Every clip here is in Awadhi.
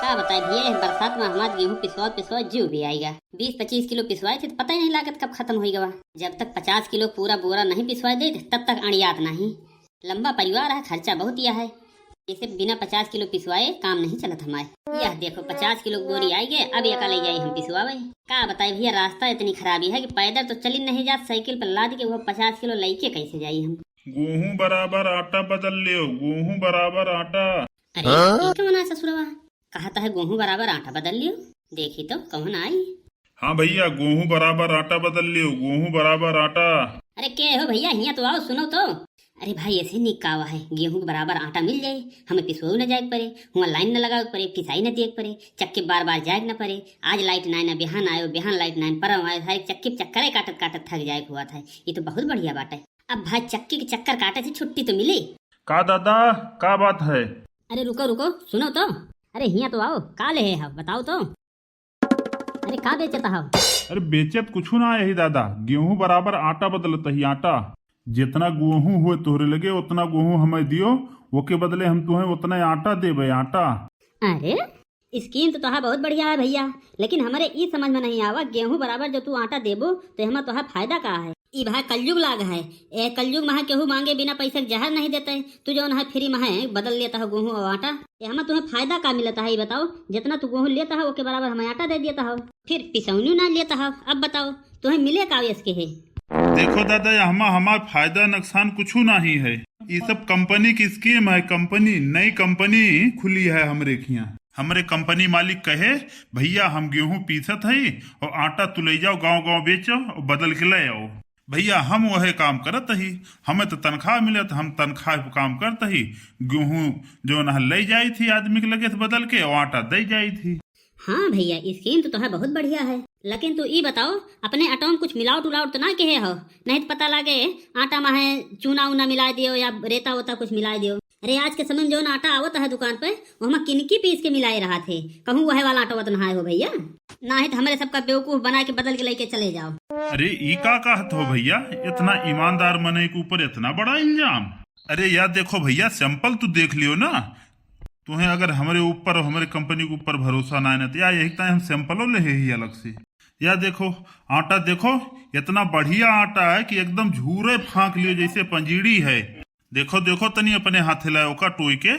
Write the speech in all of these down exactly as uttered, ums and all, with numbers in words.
का बताई भैया, यह बरसात में हमार गेहूँ पिसवा पिसवा जीव भी आइगा। बीस पच्चीस किलो पिसवाए थे तो पता ही नहीं लागत कब खत्म होई गवा। जब तक पचास किलो पूरा बोरा नहीं पिसवाए दे तब तक अणियात नहीं। लंबा परिवार है, खर्चा बहुत यह है, इसे बिना पचास किलो पिसवाए काम नहीं चलत हमारे। यह देखो पचास किलो बोरी आई गए, अब एका ले जाई हम पिसवावे। का बताई भैया, रास्ता इतनी खराबी है कि पैदल तो चली नहीं जात, साइकिल पर लाद के वो पचास किलो लेके कैसे जाई हम। गेहूं बराबर आटा बदल लियो, गेहूं बराबर आटा। अरे, हाँ? ई कौन है ससुरवा? कहत है गेहूं बराबर आटा बदल लियो। देखी तो कौन आई। हाँ भैया, गेहूं बराबर आटा बदल लियो, गेहूं बराबर आटा। अरे के हो भैया, हियाँ तो आओ, सुनो तो। अरे भाई, ऐसे निकावा है, गेहूं के बराबर आटा मिल जाए, हमें पिसवो न जाए के पड़े, हुआं लाइन न लगावे के पड़े, पिसाई न दिए के पड़े, चक्की बार बार जाए के न पड़े। आज लाइट नाइन, बिहान आयो, बिहान लाइट नाइन, परम आयो, सारी चक्की के चक्कर काटत काटत थक जाए के हुआ था। ये तो बहुत बढ़िया बात है। अब भाई चक्की के चक्कर काटे से छुट्टी तो मिली। का दादा, का बात है? अरे रुको रुको, सुनो तो। अरे हियाँ तो आओ, का ले है बताओ तो। अरे का बेचत हव? अरे बेचत कुछु ना, यही दादा, गेहूं बराबर आटा बदलत ही, आटा। जितना गेहूं हुए तोहरे लगे उतना गेहूं हमें दियो, ओके बदले हम तुहें उतना आटा देबे, आटा। अरे स्कीम तो तोहार बहुत बढ़िया है भैया, लेकिन हमरे ई समझ में नहीं आवा, गेहूं बराबर जो तू आटा देबो तो हमें तोहार फायदा का है? ई भाई कलयुग लाग है, ए कलयुग में केहू मांगे बिना पैसे के जहर नहीं देते। तू जौन है फ्री में है बदल लेता हो गेहूं और आटा, ये हमें तुम्हें फायदा का मिलता है, ये बताओ? जितना तू गेहूं लेता हो ओके बराबर हमें आटा दे देता हो, फिर पिसौनियो ना लेता हो। अब बताओ तुम्हें मिले का इसके है? देखो दादा, ये हमा हमार फायदा नुकसान कुछ नहीं है, ये सब कंपनी की स्कीम है, कंपनी, नई कंपनी खुली है हमरे खियाँ। हमरे कंपनी मालिक कहे, भैया हम गेहूं पीसत हई और आटा तू ले जाओ गांव गांव बेचो और बदल के ले आओ। भैया हम वहे काम करत ही, हमें तो तनख्वाह मिलत, हम तनख्वाह पे काम करत ही। गेहूं जौन है ले जाई थी आदमी के लगे से बदल के और आटा दे जाई थी। हाँ भैया, स्कीम तो तोहार बहुत बढ़िया है, लेकिन तू ई बताओ अपने आटा में कुछ मिलावट उलावट तो ना किहे हो? नहीं तो पता लागे आटा में है चूना ऊना मिला दियो या रेता वोता कुछ मिला दियो। अरे आज के समय में जौन आटा आवत है दुकान पे, ओहमा किनकी पीस के मिलाए रहत है, कहूँ वहे वाला आटा तो नहाए हो भैया। नाही तो हमरे सबका बेवकूफ बना के बदल के लेके चले जाओ। अरे ई का कहत हो भैया, इतना ईमानदार मनई के ऊपर इतना बड़ा इल्जाम? अरे या देखो भैया, sample तू देख लियो ना, तुम्हें अगर हमरे ऊपर और हमरे कंपनी के ऊपर भरोसा ना है ना, तो या यही ताई हम sample ले ही अलग से। या देखो आटा, देखो इतना बढ़िया आटा है कि एकदम झूरे फांक लियो जैसे पंजीड़ी है। देखो, देखो, तनी अपने हाथे लाए ओका टोई के,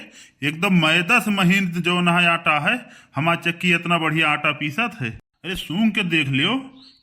एकदम मैदा से महीन जौन है आटा है, हमार चक्की इतना बढ़िया आटा पीसत है। अरे सूंघ के देख लियो,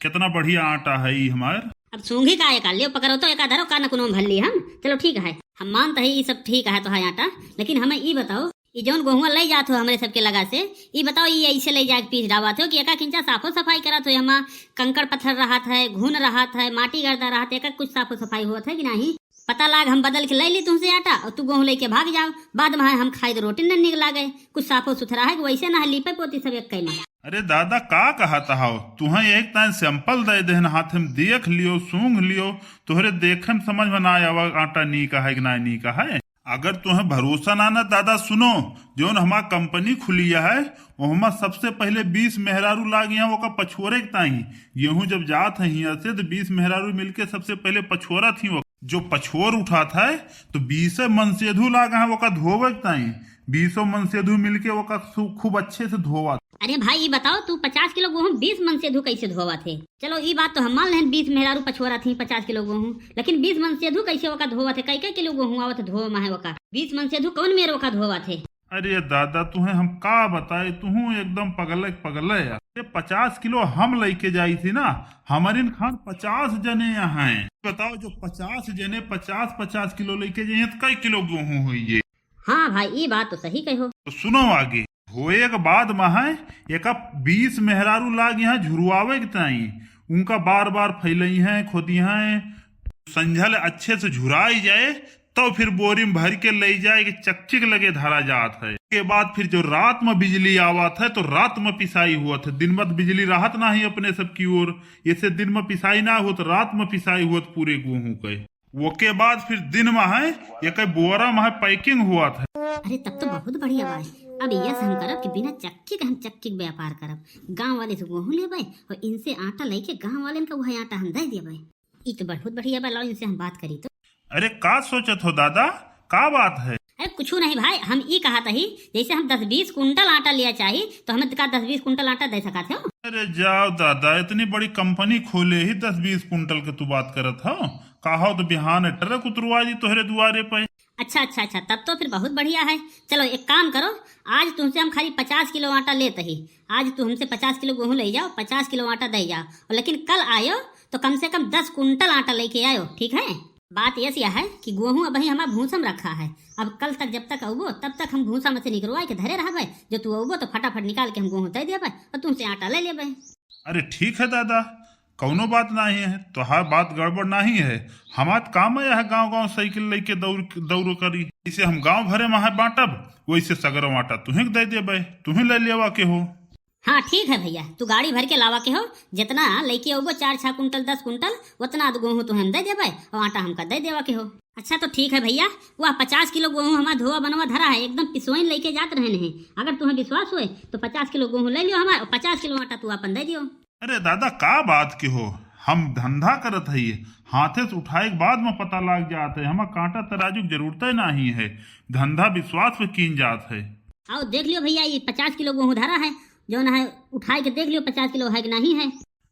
कितना बढ़िया आटा है ई हमार। अब सूंघी का एका, लियो पकड़ो तो एका धरो का न कोनो भर ली हम। चलो ठीक है, हम मानत है ई सब ठीक है तो है आटा, लेकिन हमें ई बताओ, ई जौन गेहुआ ले जात हो हमरे सबके लगा से, ई बताओ ई ऐसे ले जाके पीस डावत हो कि एका किंचा साफो सफाई करत हो? हमा कंकड़ पत्थर रहत है, घुन रहत है, माटी गर्दा रहत है, एका कुछ साफो सफाई होत है कि नहीं? पता लाग हम बदल के ले ली तुमसे आटा और तू गेहूं लेके भाग जाओ, बाद में हम खाई तो रोटी न निक लागे। कुछ साफो सुथरा है कि वैसे ना है, लीपे पोती सब एक कैमा। अरे दादा, का कहत हव? तुहें एक तान sample दे देहन, हाथ में देख लियो, सूंघ लियो, तोहरे देखे में समझ में ना आवा आटा नीक है कि ना नीक है। अगर तुहें भरोसा ना ना दादा, सुनो, जौन हमार कंपनी खुली है, ओहमा सबसे पहले बीस मेहरारू लाग यहाँ ओका पछोरे के ताई। गेहूं जब जात है हियां से तो बीस मेहरारू मिलके सबसे पहले पछोरत ही। जो पछोर उठात है तो बीसे मनसेधू लाग है ओका धोवे के ताई। बीसों मनसेधू मिलके ओका सु-, खूब अच्छे से धोवत। अरे भाई, ई बताओ, तू पचास किलो गेहूं बीस मनसेधू कैसे धोवत है? चलो, ई बात तो हम मान लेन, बीस मेहरारू पछोरत ही पचास किलो गेहूं, लेकिन बीस मनसेधू कैसे ओका धोवत है? कई कई किलो गेहूं आवत है धोवे में है ओका? बीस मनसेधू कौन मेर ओका धोवत है? अरे दादा, तुहें हम का बताई, तुहूं एकदम पगले के पगले है। ये पचास किलो हम लेके जाई थी ना, हमरिन खान पचास जने यहाँ हैं। बताओ, जो पचास जने पचास पचास किलो लेके जाइए तो कई किलो गेहूं होइए? हाँ भाई, ई बात तो सही कहो। तो सुनो आगे, धोए के बाद में है एका बीस मेहरारू लाग यहाँ झुरवावे के ताई, उनका बार बार फैलई हैं, खोदी हैं, संझल अच्छे से झुराई जाए, तो फिर बोरी में भर के ले जाए के चक्की के लगे धरा जात है। के बाद फिर जो रात में बिजली आवत है तो रात में पिसाई हुआ है, दिन में तो बिजली रहत ना ही अपने सब की ओर, ऐसे दिन में पिसाई ना होत, रात में पिसाई हुआ पूरे गेहूं के। ओके बाद फिर दिन में है एक बोरा में है packing हुआ था। अरे तब तो बहुत बढ़िया बात। अब यस हम करब कि बिना चक्की के हम चक्की के व्यापार करब। गांव वाले से गेहूं लेबे और इनसे आटा लेके गांव वाले का वह आटा हम दे देबे। ई तो बहुत बढ़िया बा, लाओ इनसे हम बात करी तो। अरे का सोचत हो दादा, का बात है? अरे कुछू नहीं भाई, हम ई कहत ही, जैसे हम दस बीस कुंटल आटा लिया चाही, तो हमें का दस बीस कुंटल आटा दे सकत हो? अरे जाओ दादा, इतनी बड़ी कंपनी खोले ही दस बीस कुंटल के तू बात करत हो? कहो तो बिहान ट्रक उतरवा दी तोहरे दुआरे पे। अच्छा, अच्छा, अच्छा, तब तो फिर बहुत बढ़िया है। चलो एक काम करो, आज तुमसे हम खाली पचास किलो आटा लेत ही, आज तू हमसे पचास किलो गेहूँ ले जाओ, पचास किलो आटा दे जाओ, और लेकिन कल आयो तो कम से कम दस कुंटल आटा लेके आयो, ठीक है? बात यस यह है कि गेहूँ अबहीं हमार भूसा में रखा है। अब कल तक जब तक अउबो, तब तक हम भूसा में से निकरवाए के धरे रहबे। जो तू अउबो तो फटाफट निकाल के हम गेहूँ दे देबे और तुमसे आटा ले लेबे। अरे ठीक है दादा, कौनो बात नहीं है, तोहार बात गड़बड़ नहीं है। हमार काम है यह गाँव गाँव साइकिल लेके दौड़, दौड़ करी। जैसे हम गाँव भरे में है बाँटब, वैसे सगरो आटा तुहें के दे देबे, तुहें ले लेवा के हो। हाँ ठीक है भैया, तू गाड़ी भर के लावा के हो, जितना लेके अउबो चार छः कुंटल, दस कुंटल, उतना तो गेहूँ तुहें हम दे देबे और आटा हमका दे देवा के हो। अच्छा तो ठीक है भैया, वह पचास किलो गेहूँ हमार धोआ बनवा धरा है, एकदम पिसोइन लेके जात रहन है। अगर तुहें विश्वास होए तो पचास किलो गेहूँ ले लियो हमार और पचास किलो आटा तू अपन दे दियो। अरे दादा, का बात के हो, हम धंधा करत हई, हाथे से उठाए के बाद में पता लाग जात है। हमार कांटा तराजू के जरूरत ही नहीं है, धंधा विश्वास पे कीन जात है। आओ देख लियो भैया, ये पचास किलो गेहूँ धरा है, जौन है उठाए के देख लियो पचास किलो है कि नहीं है।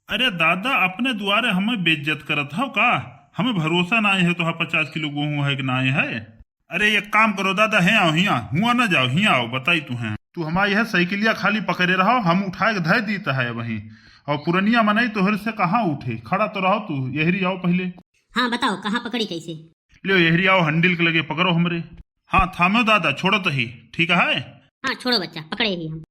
अरे दादा, अपने दुआरे हमें बेइज्जत करत हो का? हमें भरोसा नहीं है तोहार पचास किलो गेहूँ है कि नहीं है। अरे एक काम करो दादा, हे आओ हियाँ, हुआ ना जाओ, हियाँ आओ, बताई तुहें। तू हमारी यह साइकिलिया खाली पकड़े रहो, हम उठाए के धर दीत है वहीं। और पुरनिया मनई तोहरे से कहाँ उठे, खड़ा तो रहो तू, यहरी आओ पहले। हाँ बताओ, कहाँ पकड़ी कैसे? लियो यहरी आओ, हैंडल के लगे पकड़ो हमरे। हाँ थामो दादा, छोड़ो तो ही, ठीक है। हाँ छोड़ो बच्चा, पकड़े ही हम।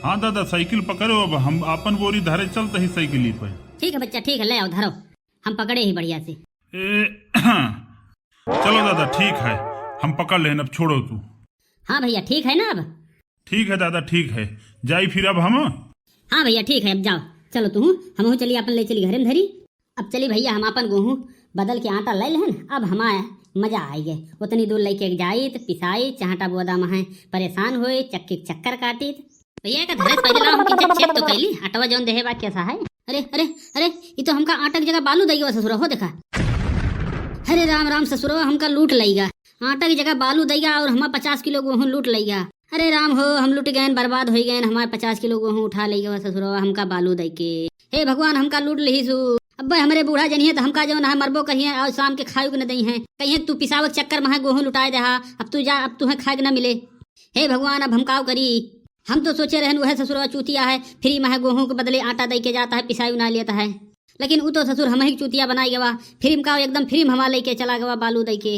हाँ दादा, साइकिल पकड़ो, अब हम आपन बोरी धरे चलत ही साइकिली पे। ठीक है बच्चा, ठीक है, ले आओ धरो, हम पकड़े ही बढ़िया से। ए, चलो दादा, ठीक है, हम पकड़ लेन, अब छोड़ो तू। हाँ भैया, ठीक है ना अब? ठीक है दादा, ठीक है, जाई फिर अब हम। हाँ भैया, ठीक है, अब जाओ, चलो तू, हमहू चली, आपन ले चली घरे में धरी। अब चली भैया, हम आपन गेहूँ बदल के आटा ले लेहन, अब हमार मजा आइगे। उतनी दूर लेके जाइत, पिसाइत, चाहटा बोदा में है परेशान होइत, चक्की के चक्कर काटित। भैया, एका धरे से पहले लाओ, हम किंचक चेक तो कैली, आटवा जौन देहे बा कैसा है। अरे, अरे, अरे, ई तो हमका आटा की जगह बालू दइगा ससुरा, हो देखा। अरे राम, राम ससुरा, हमका लूट लइगा। आटा की जगह बालू दइगा और हमार पचास किलो गेहूँ लूट लइगा। अरे राम हो, हम लुट गएन, बर्बाद होइ गएन, हमार पचास किलो गेहूँ उठा लइगा ससुरा, हमका बालू दइके। हे भगवान, हमका लूट लिहिसु। अब्बे हमरे बूढ़ा जनिहे त हमका जौन है मरबो करिहे और शाम के खायु के न दइहे। कहिहे तू पिसावे के चक्कर में है गेहूँ लुटाए देहा, अब तू जा, अब तुहें खाए के न मिले। हे भगवान, अब हम काव करी? हम तो सोचे रहन उहे ससुरवा चूतिया है, फ्री में है गेहूँ के बदले आटा दइके जाता है, पिसायु ना लेता है। लेकिन उ तो ससुर हमही के चूतिया बनाए गवा, फ्री में काव एकदम फ्री में हमार लइके चला गवा बालू दइके।